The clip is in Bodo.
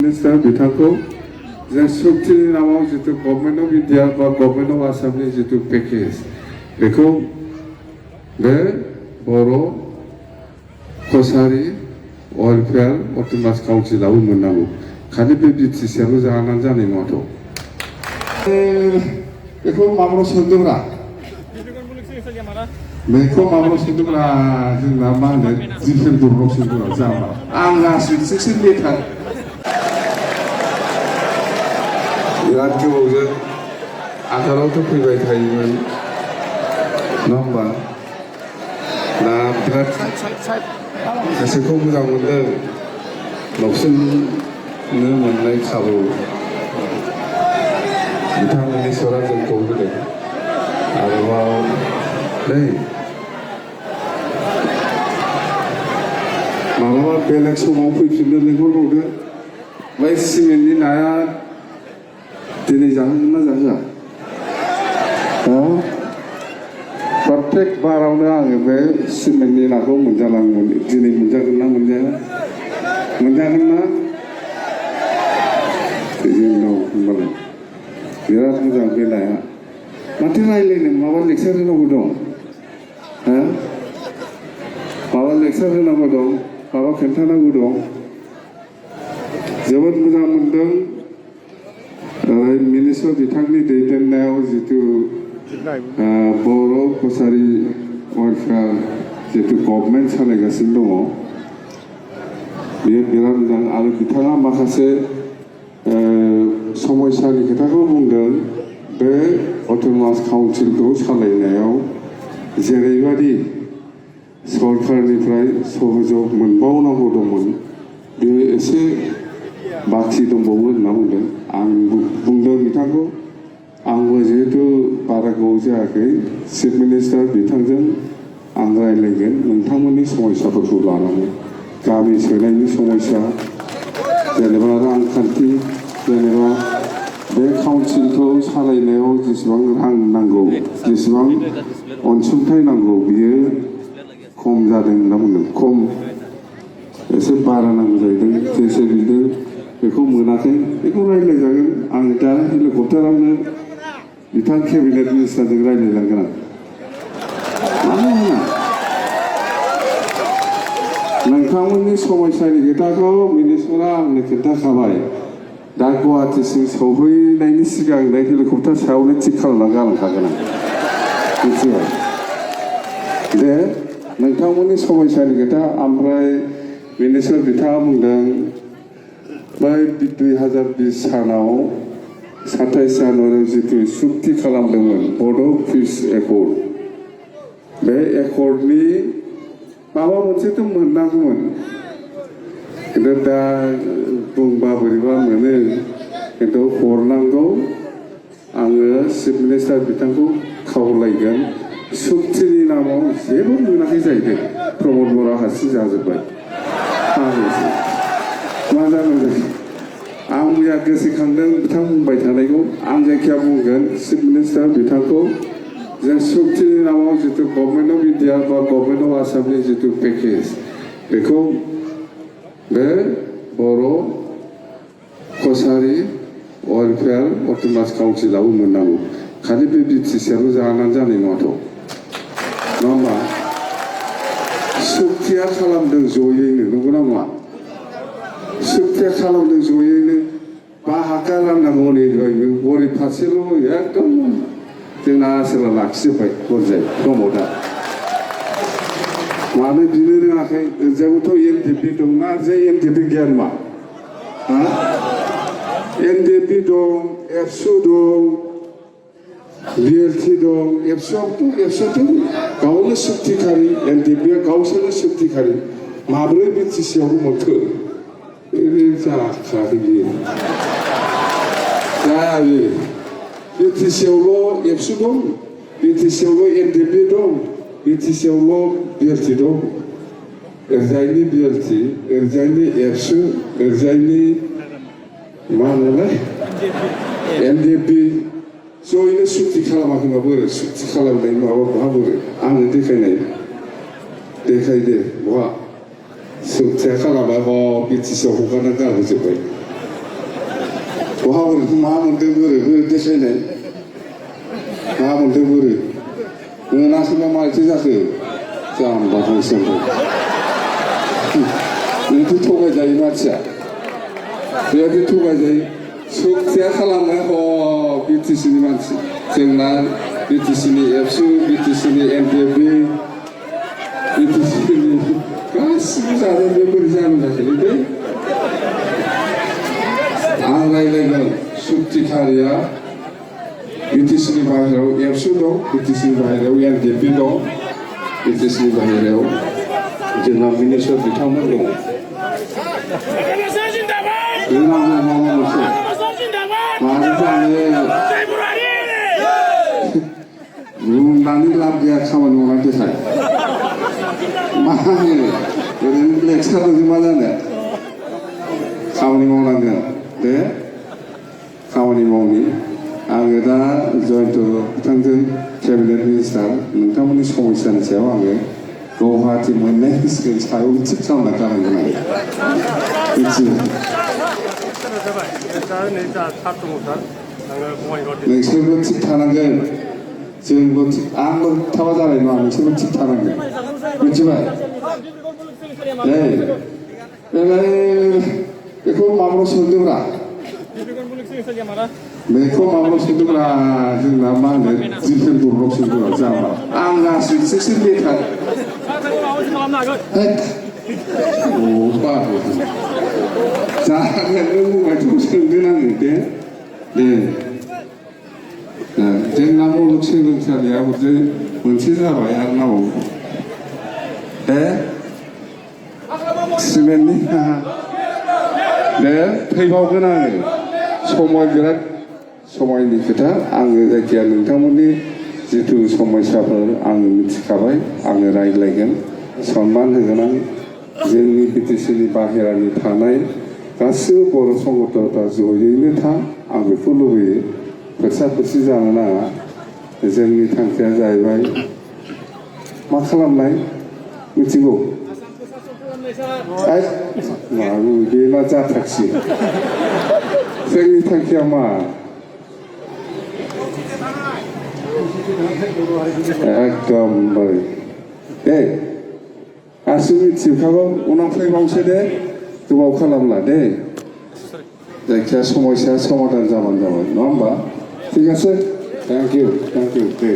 मिनिस्टार बिथांखौ जों सुक्तिनि नामाव जितु गभर्नमेन्ट अफ इन्डिया बा गभर्नमेन्ट अफ आसामनि जितु पेकेज बेखौ बे बर' कसारि वेलफेयार अट'नमास काउन्सिलाव मोननांगौ खालि बे बिटिसिआल' जानानै जानाय नङाथ' बेखौ माब्ला सोंदोंब्रा बेखौ माब्ला सोंदोंब्रा जोंना मा होनो जिफोर दरब सोंदोंब्रा जाबा आं गासैसो लेथार बिराद गोबावजों आदारावथ' फैबाय थायोमोन नङा होमबा दा बिराद गोसोखौ मोजां मोनदों लक्ष्मनो मोननाय खाबु बिथांमोननि सरा जोंखौ होदों आरोबाव नै माब्लाबा बेलेग समाव फैफिननो लिंहरबावदो बै सिमेन्टनि नाया दिनै जाहोगोन ना जाहोआ प्रत्येक बारावनो आङो बे सिमेन्टनि नाखौ मोनजालाङोमोन दिनै मोनजागोन ना मोनजाया मोनजागोन ना जोंनाव होनबालाय बिराद मोजां बे नाया माथो रायज्लायनो माबा लेक्सार होनांगौ दं माबा लेक्सार होनांगौ दं माबा खोन्थानांगौ दं जोबोद मोजां मोनदों मिनिस्टार बिथांनि दैदेननायाव जितु बर' कसारि वेलफेयार जितु गभर्नमेन्ट सालायगासिनो दङ बेयो बिराद मोजां आरो बिथाङा माखासे समयसानि खोथाखौ बुंदों बे अट'नमास काउन्सिलखौ सालायनायाव जेरैबायदि सरकारनिफ्राय सहयोग मोनबावनांगौ दंमोन बेयो एसे बाखि दंबावो होनना बुंदों आं बुंदों बिथांखौ आंबो जिहेतु बारा गोबाव जायाखै चिफ मिनिस्टार बिथांजों आं रायज्लायगोन नोंथांमोननि समयसाफोरखौ लानानै गामि सोनायनि समयसा जेनेबा रांखान्थि जेनेबा बे काउन्सिलखौ सालायनायाव जेसेबां रां नांगौ जेसेबां अनसुंथाइ नांगौ बियो खम जादों होनना बुंदों खम एसे बारा नांगौ जाहैदों जेसे बिदों बेखौ मोनाखै बेखौ रायज्लायजागोन आं दा हेलिकप्टारावनो बिथां केबिनेट मिनिस्टारजों रायज्लायलांगोन आं मानो होना नोंथांमोननि समयसानि खोथाखौ मिनिस्टारा आंनो खोन्थाखाबाय दा गुवाहाटिसिम सौहैनायनि सिगां हेलिकप्टार सायावनो थिग खालामना गालांखागोन आं मिथिबाय दे नोंथांमोननि समयसानि खोथा ओमफ्राय मिनिस्टार बिथाङा बुंदों बै 2020 सानाव 27 जानुवारियाव जितु सुक्ति खालामदोंमोन बड' पिस एकर्ड बे एकर्डनि माबा मोनसेथ' मोननांगौमोन खिन्थु दा बुंबा बोरैबा मोनो खिन्थु हरनांगौ आङो चिफ मिनिस्टार बिथांखौ खावलायगोन सुक्तिनि नामाव जेबो मोनाखै जाहैदों प्रमद बर'आ हारसिं जाजोब्बाय मा जानांगौ आं मैया गोसोखांदों बिथां बुंबाय थानायखौ आं जायखिया बुंगोन चिफ मिनिस्टार बिथांखौ जों सुक्तिनि नामाव जितु गभर्नमेन्ट अफ इन्डिया बा गभर्नमेन्ट अफ आसामनि जितु पेकेज बेखौ बे बर' कसारि वेलफेयार अट'नमास काउन्सिलाव मोननांगौ खालि बे बिटिसिआल' जानानै जानाय नङाथ' नङा होमबा सुक्तिया खालामदों जयैनो नंगौना नङा सुक्तिया खालामदों जयैनो बाहागा राननांगौ नै गरिब फारसेल' एकदम जोंना आसोला लाखिजोब्बाय गरजाय दङ दा मानो बिनो रोङाखै ओरैजायबोथ' एनडिएफबि दंना जे एनडिएफबि गैया नामा एनडिएफबि दं एबसु दं बिएलटि दं एबसुआथ' गावनो सुक्तिखारि एनडिएफबिआ गावसोरनो सुक्तिखारि माब्रै बिटिसिआवबो मोनखो जाखादों बियो जाया बियो बिटिसिआवल' एबसु दं बिटिसिआवल' एनडिएफबि दं बिटिसिआवल' बिएलटि दं ओरैजायनि बिएलटि ओरैजायनि एबसु ओरैजायनि मा होनोलाय एनडिएफबि जयैनो सुक्ति खालामाखैबा बोरै सुक्ति खालामनाय माबा बहा बोरै आंनो देखायनाय देखायदे बहा सुक्तिया खालामबाय बिटिसिआव हगारना गारहरजोब्बाय बहाबो मा मोनदों बोरै देसायनाय मा मोनदों बोरै मोनाखैबा माथो जाखो जाम्बा हांसोमबो नोंथ' थगायजायो मानसिया बेबायदि थगायजायो सुखथिया खालामो ह बिटिसिनि मानसि जोंना बिटिसिनि एबसु बिटिसिनि एनपिएफबि बिटिसिनि गासिबो जाजोबो बोरै जानो थाखाय दै आं रायज्लायगोन सुक्तिखारिया बिटिसिनि बाहेरायाव एबसु दं बिटिसिनि बाहेरायाव एनपिएफबि दं बिटिसिनि बाहेरायाव जोंना मिनिस्टार बिथांमोन दं जोंनाव माबा मोनसे मानो जानो बुंनानै लाब गैया खामानि मावनानै देखाय मा होनो ओरैनो लेक्सारजों मा जानो खामानि मावनांगोन दे खामानि मावनि आङो दा जयन्त बिथांजों केबिनेट मिनिस्टार नोंथांमोननि समस्यानि सायाव आङो गुवाहाटि मोननाय हिस्ट्रिनि सायाव थिग खालामना गालांगोन आरो नोंसोरबो थिग थानांगोन जोंबो थिग आंबो थाबा जानाय नङा नोंसोरबो थिग थानांगोन मिथिबाय बेखौ माबाल' सोंदोंब्रा बेखौ माबाल' सोंदोंब्रा जोंना मा होनो दिफेन बर'ल' सोंदोंब्रा जाबा आं गासैसो बेखार जागोन नों बुंबायथ' सोंगोन आङो दे जोंना मुलुगसोलोंसालिया हरजों मोनसे जाबाय आरो नांबावगौ दे सिमेन्टनि दे फैबावगोन आङो समय बिराद समायनि खोथा आङो जायखिया नोंथांमोननि जिथु समस्याफोर आङो मिथिखाबाय आङो रायज्लायगोन सनमान होगोन आं जोंनि बिटिसिनि बाहेरानि थानाय गासिबो बर' संगठनफ्रा जयैनो था आं बेखौ लुबैयो फोरसा फोरसि जानो नाङा जोंनि थांखिया जाहैबाय मा खालामनाय मिथिगौ बे मा जाथाखसै जोंनि थांखिया मा एकदमबारे दे गासिबो मिथिजोबखागौ उनाव फैबावसै दे गोबाव खालामला दे जायखिया समस्या समाधान जाबानो जाबाय नङा होमबा ঠিক আছে থ্যাংক ইউ দে